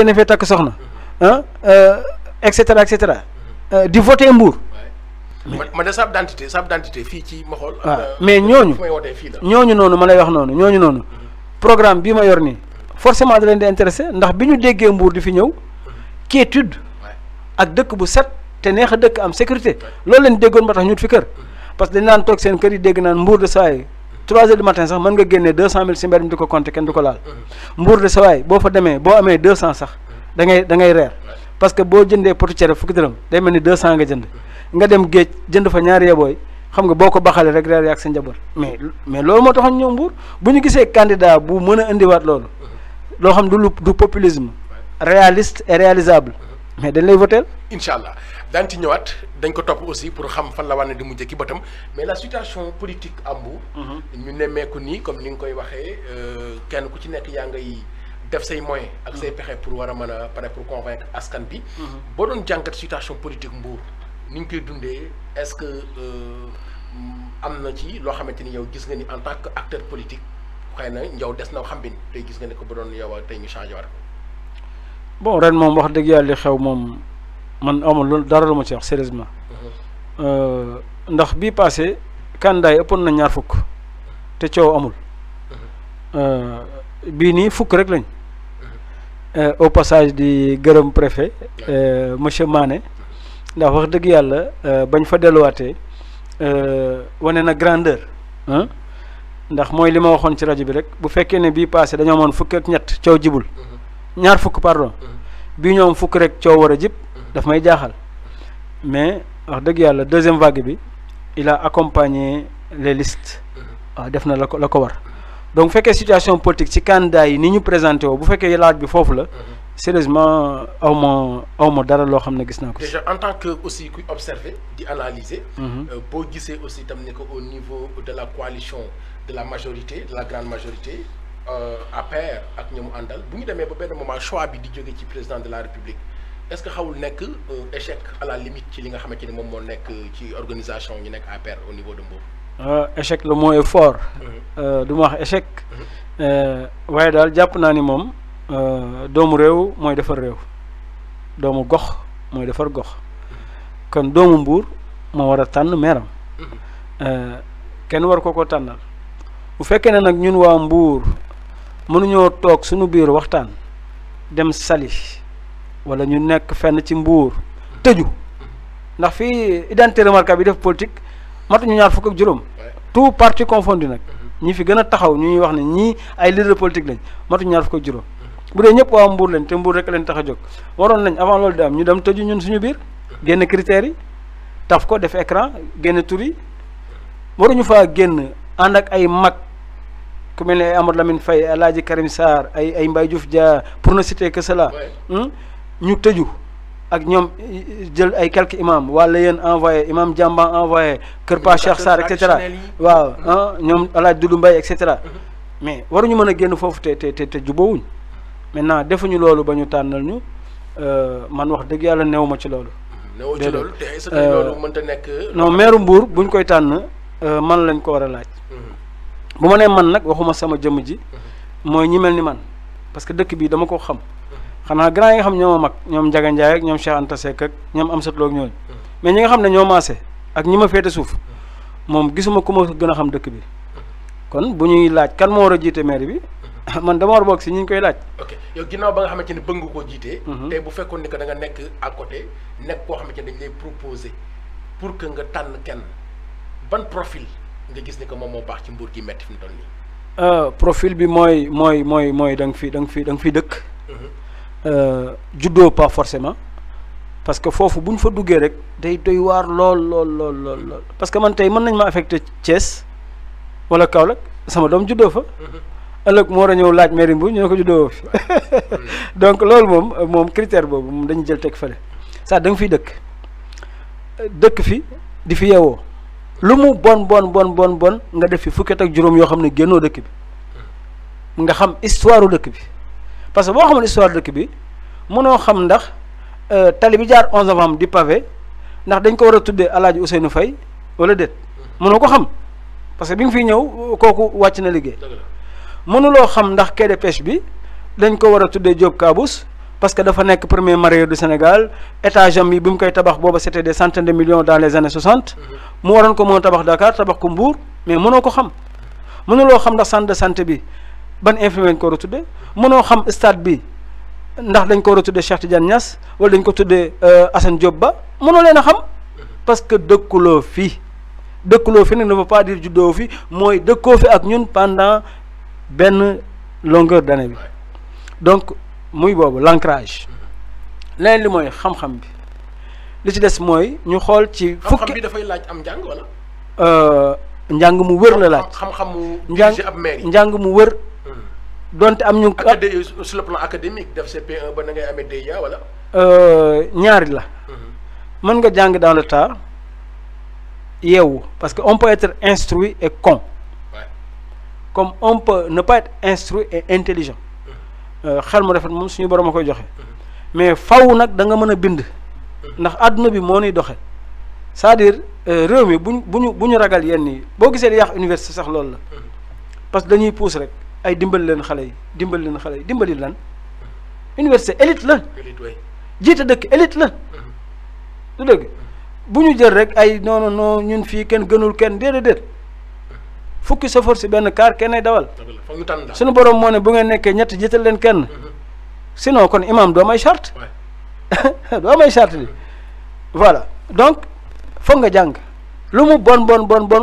fekkee ne fee takk soxna et cetera di voter Mbour. ma de sa identité fii ci ma xool. mais ñooñu noonu ma lay wax noonu ñooñu noonu programme bii ma yor nii forcément da leen di intéressé ndax bi ñu déggee Mbour di fi ñëw quiétude ak dëkk bu set te neex a dëkk am sécurité loolu leen déggoon ba tax ñu fi kër parce que dañ naan toog seen kër yi dégg naan Mbour de sawaay 3 heures du matin sax mën nga génnee 200 000 si mbedd mi di ko compter kenn du ko laal Mbour de sawaay boo fa demee boo amee 200 sax da ngay reer parce que boo jëndee potu cere fukki dërëm day mel ni 200 nga jënd nga dem géej jënd fa ñaari yebooy xam nga boo ko baxalee rek reer yaak sa njaboot mais loolu moo taxoon ñëw Mbour bu ñu gisee candidat bu mën a indiwaat loolu loo xam du populisme réaliste et réalisable mais dañ lay voter incha allah daan ci ñëwaat dañ ko topp aussi pour xam fan la war na di mujjee ki bëtam mais la situation politique am Mbour ñu nemmeeku nii comme ni nga koy waxee kenn ku ci nekk yaa ngay def say moyens ak say pexe pour war a mën a pare pour convaincre askan bi boo doon jàngat situation politique Mbour ni ñu koy dundee est-ce que am na ci loo xamante ni yow gis nga ni en tant que acteur politique xëy na yow des na xam bin tey gis nga ne ko ba doon yow tey ñu changé war ko. bon ren moom wax dëgg yàlla li xew moom man amul dara lu ma ci wax sérieusement ndax bii passé candidat yi ëppoon na 2 fukk te coow amul bii nii fukk rek lañ au passage di gërëm préfet monsieur Mané ndax wax dëgg yàlla bañ fa delluwaatee wane na grandeur ndax mooy li ma waxoon ci rajo bi rek bu fekkee ne bii passé dañoo amoon fukk ak ñett coow jibul 2 fukk pardon bii ñoom fukk rek coow war a jib daf may jaaxal mais wax dëgg yàlla deuxième vague bi il a accompagné les listes waaw def na la ko war donc bu fekkee situation politique ci candidat yi ni ñu présenté woo bu fekkee laaj bi foofu la sérieusement aw ma dara loo xam ne gis naa ko. déjà en tant que aussi kuy observer di analyser. boo gisee aussi tam ne que au niveau de la coalition de la majorité de la grande majorité APR ak ñoomu àndal bu ñu demee ba benn moment choix bi di jóge ci président de la république est-ce que xawul nekk échec à la limite ci li nga xamante ni moom moo nekk ci organisation ñu nekk APR au niveau de Mbour. échec le mot est fort. du ma wax échec. waaye daal jàpp naa ni moom. doomu réew mooy defar réew doomu gox mooy defar gox kon doomu Mbour moo war a tànn meeram kenn war ko tànnal bu fekkee ne nag ñun waa Mbour mënuñoo toog suñu biir waxtaan dem Saly wala ñu nekk fenn ci Mbour tëju ndax fii identité remarquable bi def politique matuñu 2 fukk ak juróom tout parti confondu nag ñi fi gën a taxaw ñu ñuy wax ne ñii ay leader politique lañ matuñu 2 fukk ak juróom bu dee ñëpp waa Mbour leen te Mbour rek leen tax a jóg waroon nañ avant loolu di am ñu dem tëju ñun suñu biir génn critères yi taf ko def écran génn tur yi waruñu faa génn ànd ak ay mag ku mel ne ay Amadou Lamine Faye El Hadji Karim Sarr ay Mbaye Diouf Dia pour ne citer que cela ñu tëju ak ñoom jël ay quelques imams wala yéen envoyé imam Diamba envoyé Kër Pa Cheikh Sarr et cetera waaw ñoom El Hadji Doudou Mbaye et cetera mais waruñu mën a génn foofu te jubóowuñ maintenant defuñu loolu ba ñu tànnal ñu man wax dëgg yàlla néew ma ci loolu. néew ci loolu te est-ce que loolu mënta nekk. non maire Mbour buñ koy tànn man lañ ko war a laaj. bu ma nee man nag waxuma sama jëmm ji. mooy ñi mel ni man parce que dëkk bii dama ko xam. xanaa grand yi nga xam ñoo ma mag ñoom Ndiaga Ndiaye ak ñoom Cheikh Anta Seck ak ñoom Amsatou Lo ak ñooñu mais ñi nga xam ne ñoo maase ak ñi ma féete suuf moom gisuma ku ma gën a xam dëkk bi kon bu ñuy laaj kan moo war a jiite maire bi. man dama war a bokk si ñi ñu koy laaj. ok yow ginnaaw ba nga xamante ni bëgg nga koo jiitee. tey bu fekkoon ni que da nga nekk à côté nekk koo xamante ni dañ lay proposer pour que nga tànn kenn ban profil nga gis ni que moom moo baax ci Mbour gi metti fi mu toll nii. profil bi mooy da nga fi dëkk. juddoo pas forcément parce que foofu bu ñu fa duggee rek day doy waar lool parce que man tey mën nañ ma affecté Thiès wala Kaolack sama doom juddoo fa. ëllëg moo war a ñëw laaj mairie bu ñu ne ko juddoo fi donc loolu moom critère boobu moom dañu jël teg fële ça da nga fiy dëkk fi di fi yeewoo lu mu bon nga def fi fukki at ak juróom yoo xam ne génnoo dëkk bi nga xam histoire dëkk bi parce que boo xamoon histoire dëkk bi mënoo xam ndax tali bi jaar 11 novembre di pavé ndax dañ ko war a tuddee El Hadj Ousseynou Faye wala déet mënoo ko xam parce que bi nga fiy ñëw kooku wàcc na liggéey. mënuloo xam ndax quai de pêche bi dañ ko war a tuddee Diop Kabous parce que dafa nekk premier mareyeur du Sénégal étage am bi mu koy tabax booba c'était des centaines de millions dans les années 60 mu waroon ko mën a tabax Dakar tabax ko Mbour mais mënoo ko xam mënuloo xam ndax centre de santé bi ban infirmier lañ ko war a tuddee mënoo xam stade bi ndax dañ ko war a tuddee Cheikh Tidiane Niass wala dañ ko tuddee Assane Diop Ba mënoo leen a xam parce que dëkkuloo fi nag ne veut pas dire juddoo fi mooy dëkkoo fi ak ñun pendant benn longueur d'année bi donc muy boobu l'ancrage leneen li mooy xam-xam bi li ci des mooy ñu xool ci xam-xam bi dafay laaj am njàng wala njàng mu wër la laaj xam-xamu ab maire njàng mu wër donte am ñu sur le plan académique def CP1 ba na ngay amee DEA wala ñaari la mën nga jàng dans le tas yeewu parce que on peut être instruit et con comme on peut ne pas être instruit et intelligent xel mu rafet moom suñu borom a koy joxe mais faw nag da nga mën a bind ndax àdduna bi moo nuy doxe c'est-à-dire réew mi bu ñu ragal yenn yi boo gisee di yàq université sax loolu la parce que dañuy pousse rek ay dimbali leen xale yi dimbali lan université élite la jiite dëkk élite la du dëgg bu ñu jël rek ay non ñun fii kenn gënul kenn déedéet fukki safoor si benn kaar kenn ay dawal suñu borom moo ne bu ngeen nekkee ñett jiital leen kenn sinon kon imam doo may charte doo may charte li voilà donc foog nga jàng lu mu bon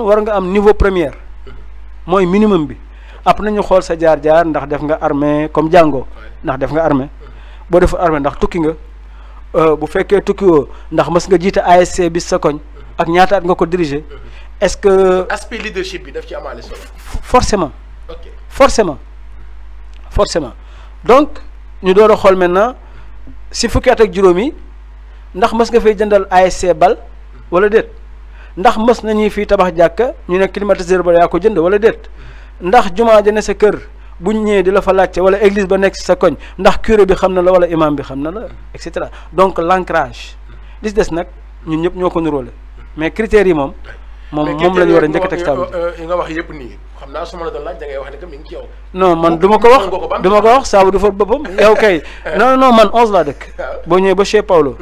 war nga am niveau première mooy minimum bi après nañu xool sa jaar-jaar ndax def nga armée comme jàngoo ndax def nga armée boo defu armée ndax tukki nga bu fekkee tukki woo ndax mas nga jiite ASC bi sa koñ ak ñaata at nga ko diriger est-ce que aspect leadership bi daf ci amaale solo forcément donc ñu door a xool maintenant si fukki at ak juróom yi ndax mas nga fay jëndal ASC bal wala déet ndax mas nañuy fii tabax jàkka ñu ne climatiseur ba yaa ko jënd wala déet ndax jumaa ja ne sa kër buñ ñëwee di la fa laajte wala église ba nekk si sa koñ ndax curé bi xam na la wala imam bi xam na la et cetera donc l'ancrage li si des nag ñun ñëpp ñoo ko nuróole mais critères yi moom la ñu war a njëkk a teg table yi nga wax yëpp nii xam naa su ma la doon laaj da ngay wax ne que mi ngi ci yow. non man du ma ko wax saabu du fa boppam yow kay non man 11 laa dëkk boo ñëwee ba chez Paulo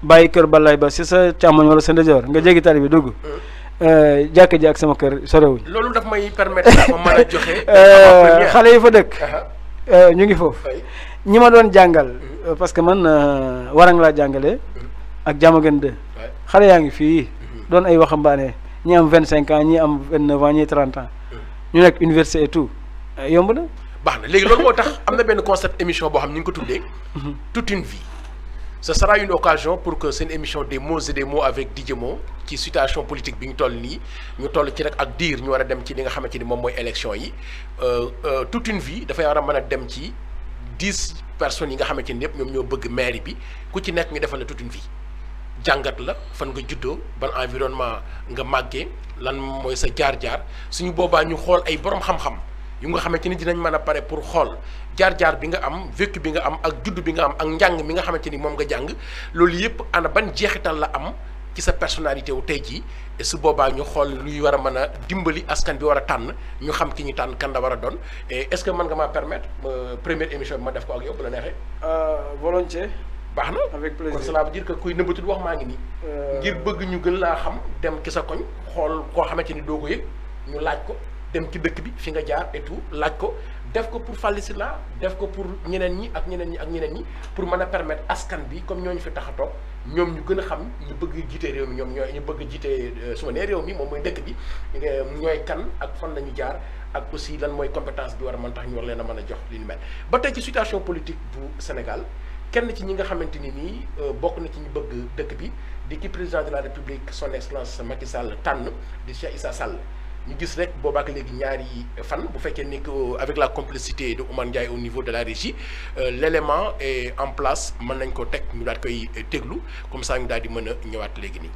bàyyi kër Balaye ba si sa càmmoñ wala sa ndeyjoor nga jéggi tali bi dugg jàkka ji ak sama kër sorewuñ loolu daf may permettre ma mën a joxe xale yi fa dëkk ñu ngi foofu ñi ma doon jàngal parce que man warang laa jàngalee ak Diamaguène 2 xale yaa ngi fii doon ay waxambaane ñi am 25 ans ñi am 29 ans ñi 30 ans ñu nekk université et tout yomb na. baax na léegi loolu moo tax am na benn concept émission boo xam ñu ngi ko tuddee. toute une vie. ce sera une occasion pour que seen émission des mots et des mots avec Didier Mo ci situation politique bi ñu toll nii ñu toll ci rek ak diir ñu war a dem ci li nga xamante ni moom mooy élection yi toute une vie dafay war a mën a dem ci 10 personnes yi nga xamante ni yëpp ñoom ñoo bëgg mairie bi ku ci nekk ñu defal la toute une vie. jàngat la fan nga juddoo ban environnement nga màggee lan mooy sa jaar-jaar suñu boobaa ñu xool ay borom xam-xam yu nga xamante ni dinañ mën a pare pour xool jaar-jaar bi nga am vécu bi nga am ak juddu bi nga am ak njàng mi nga xamante ni moom nga jàng loolu yëpp ana ban jeexital la am ci sa personnalité wu tey jii et su boobaa ñu xool luy war a mën a dimbali askan bi war a tànn ñu xam ki ñu tànn kan la war a doon et est-ce que mën nga maa permettre première émission bi ma def ko ak yow bu la neexee. volontiers. baax na avec plaisir kon cela veut dire que kuy nëbbatul wax maa ngi nii. ngir bëgg ñu gën laa xam dem ci sa koñ xool koo xamante ni doo ko yëg ñu laaj ko dem ci dëkk bi fi nga jaar et tout laaj ko def ko pour Fally Sylla def ko pour ñeneen ñi ak ñeneen ñi ak ñeneen ñi pour mën a permettre askan bi comme ñooñu fi tax a toog ñoom ñu gën a xam ñu bëgg jiite réew mi ñoom ñooy ñu bëgg jiite su ma nee réew mi moom mooy dëkk bi ñooy kan ak fan la ñu jaar ak aussi lan mooy compétence bi war a mën tax ñu war leen a mën a jox li ñu mel ba tey ci situation politique bu Sénégal. kenn ci ñi nga xamante ni nii bokk na ci ñu bëgg dëkk bi di ki président de la république son excellence Macky Sall tànn di Cheikh Issa Sall ñu gis rek boobaak léegi ñaari fan bu fekkee ni avec la complicité de Oumar Ndiaye au niveau de la régie l'élément est en place mën nañ ko teg ñu daal koy déglu comme ça ñu daal di mën a ñëwaat léegi nii.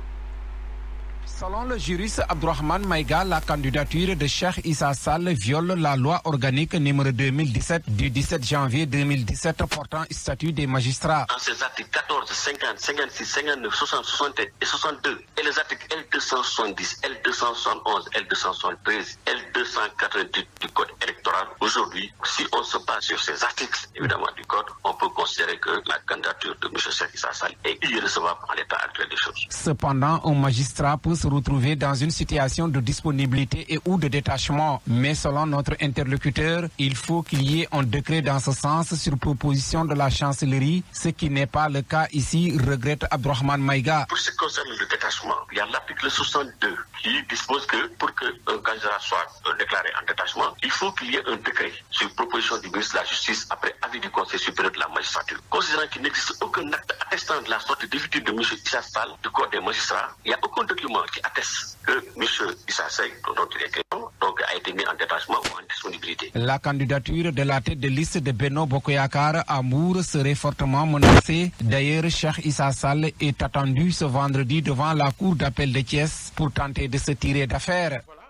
Selon le juriste Abdourahmane Maïga, la candidature de Cheikh Issa Sall viole la loi organique numéro 2017 du 17 janvier 2017 portant statut des magistrats. En ces articles 14, 50, 56, 59, 60, 61 et 62 et les articles L270, L271, L273, 288 du code électoral. Aujourd'hui, si on se base sur ces articles, évidemment, du code, on peut considérer que la candidature de M. Cheikh Issa Sall est irrecevable en l'état actuel des choses. Cependant, un magistrat peut se retrouver dans une situation de disponibilité et ou de détachement. Mais selon notre interlocuteur, il faut qu'il y ait un décret dans ce sens sur proposition de la chancellerie, ce qui n'est pas le cas ici, regrette Abdourahmane Maïga. Pour ce qui concerne le détachement, il y a l'article 62 qui dispose que pour qu'un candidat soit déclaré en détachement, il faut qu'il y ait un décret sur proposition du ministre de la Justice après avis du Conseil supérieur de la magistrature. Considérant qu'il n'existe aucun acte attestant de la sortie d'éviture de M. Issa Sall du corps des magistrats, il n'y a aucun document qui atteste que M. Issa Sall, dont il est question, donc a été mis en détachement ou en disponibilité. La candidature de la tête de liste de Benno Bokk Yakaar à Mbour serait fortement menacée. D'ailleurs, Cheikh Issa Sall est attendu ce vendredi devant la cour d'appel de Thiès pour tenter de se tirer d'affaire. Voilà.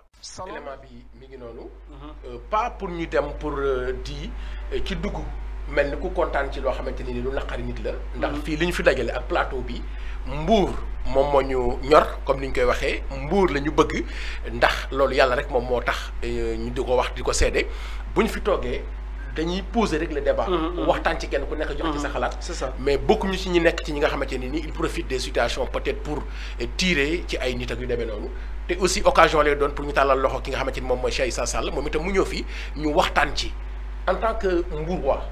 Élément bi mi ngi noonu. Pas pour ñu dem pour di ci dugg mel ni ku kontaan ci loo xamante ni lu naqari nit la. ndax fii li ñu fi dajale ak plateau bi Mbour moom moo ñu ñor comme ni ñu koy waxee Mbour la ñu bëgg ndax loolu yàlla rek moom moo tax ñu di ko wax di ko seede bu ñu fi toogee dañuy poser rek le débat. waxtaan ci kenn ku nekk jox ci sa xalaat. c'est ça mais bokkuñu ci ñi nekk ci ñi nga xamante ni il profite des situations peut-être pour tirer ci ay nit ak yu demee noonu. te aussi occasion lay doon pour ñu tàllal loxo ki nga xamante ni moom mooy Cheikh Issa Sall moom itam mu ñëw fii ñu waxtaan ci en tant que Mbourois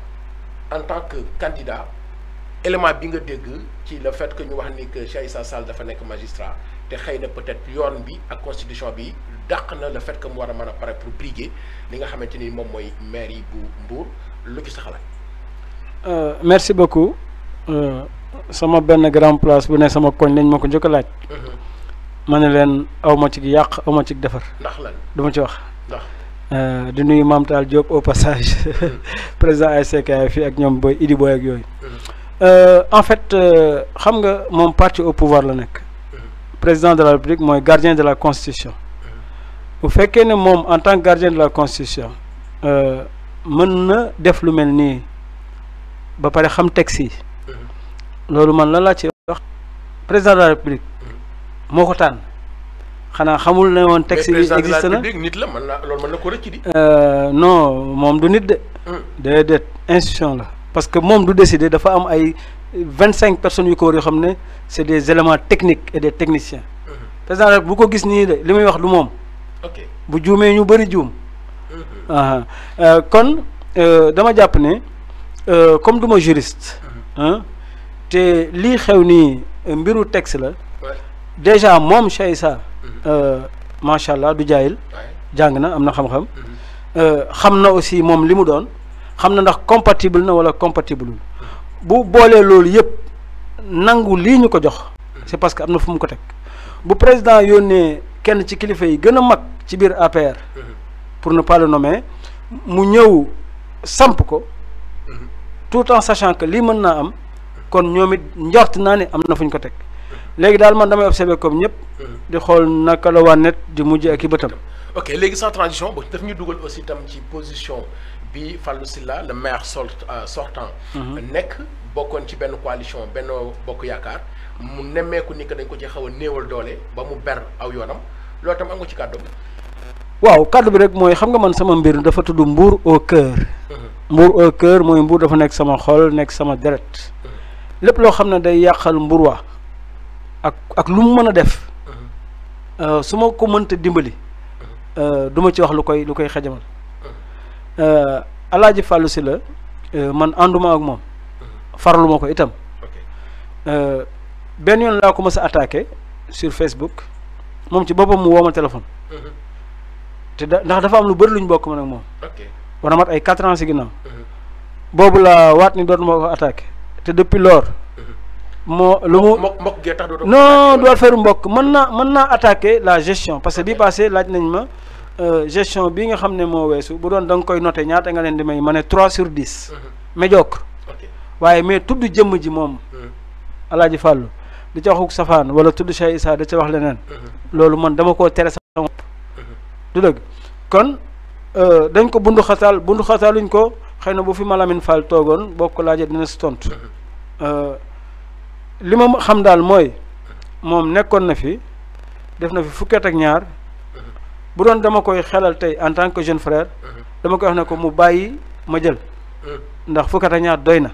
en tant que candidat élément bi nga dégg ci le fait que ñu wax ni que Cheikh Issa Sall dafa nekk magistrat te xëy na peut-être yoon bi ak constitution bi dàq na le fait que mu war a mën a pare pour briguer li nga xamante ni moom mooy maire yi bu Mbour lu ci sa xalaat. Merci beaucoup sama benn grand place bu ne sama koñ lañ ma ko njëkk a laaj. ma ne leen aw ma ci yàq aw ma ci defar. ndax lan du ma ci wax. ndax di nuyu Mame Tall Diop au passage président ASC fii ak ñoom booy Idi Boy ak yooyu. En fait xam nga moom parti au pouvoir la nekk. président de la République mooy gardien de la constitution. bu fekkee ne moom en tant que gardien de la constitution mën na def lu mel nii ba pare xam texte yi. loolu man lan laa ci wax président de la République. moo ko tànn xanaa xamul ne woon texte bi existe na nit la mën na loolu mën na ko rëcc di. non moom du nit de. déedéet institution la parce que moom du décider dafa am ay 25 personnes yu ko war yoo xam ne c' est des éléments techniques et des techniciens. président rek bu ko gis nii de li muy wax du moom. ok bu juumee ñu bëri juum. kon dama jàpp ne comme du ma juriste. te lii xew nii mbiru texte la. déjà moom Cheikh Issa macha allah du jaayil jàng na am na xam-xam xam na aussi moom li mu doon xam na ndax compatible na wala compatible bu boolee loolu yëpp nangu lii ñu ko jox c'est parce que am na fu mu ko teg bu président yónnee kenn ci kilifa yi gën a mag ci biir APR pour ne pas le nommer mu ñëw samp ko tout en sachant que lii mën naa am kon ñoom it njort naa ne am na fu ñu ko teg léegi daal man damay observé comme ñëpp di xool naka la waa net di mujj ak i bëtam. ok léegi sans transition ba daf ñu dugal aussi tam ci position bi Fallou Sylla le maire sortant nekk bokkoon ci benn coalition Benno Bokk Yaakaar mu nemmeeku ni que dañ ko ci xaw a néewal doole ba mu ber aw yoonam loolu tam am nga ci kàddu. waaw kàddu bi rek mooy xam nga man sama mbir dafa tudd Mbour au cœur. Mbour au cœur mooy Mbour dafa nekk sama xol nekk sama deret lépp loo xam ne day yàqal Mbourwaa ak lu mu mën a def su ma ko mënta dimbali du ma ci wax lu koy xajamal Alaaji Fallou Sylla man ànduma ak moom farlu ma ko itam benn yoon laa ko mës a attaqué sur Facebook moom ci boppam mu woo ma téléphone te ndax dafa am lu bëri lu ñu bokk man ak moom war na mat ay 4 ans si ginnaaw boobu laa waat ni dootuma ko attaqué te depuis lors moo lu mu mbokk gee tax non du affaire mbokk mën naa attaquer la gestion parce que bii passé laaj nañ ma gestion bi nga xam ne moo weesu bu doon da nga koy noté ñaata nga leen di may ma ne 3 sur 10 médiocre waaye mais tudd jëmm ji moom Alaaji Fàllu di ca waxuk safaan wala tudd Cheikh Issa da ca wax leneen loolu man dama koo tere sama bopp du dëgg kon dañ ko bundu xataaluñ ko xëy na bu fi Malamine Fall toogoon boo ko laajee dina si tontu li ma xam daal mooy moom nekkoon na fi def na fi fukki at ak ñaar bu doon dama koy xelal tey en tant que jeune frère dama koy wax ne ko mu bàyyi ma jël ndax fukk ak ñaar doy na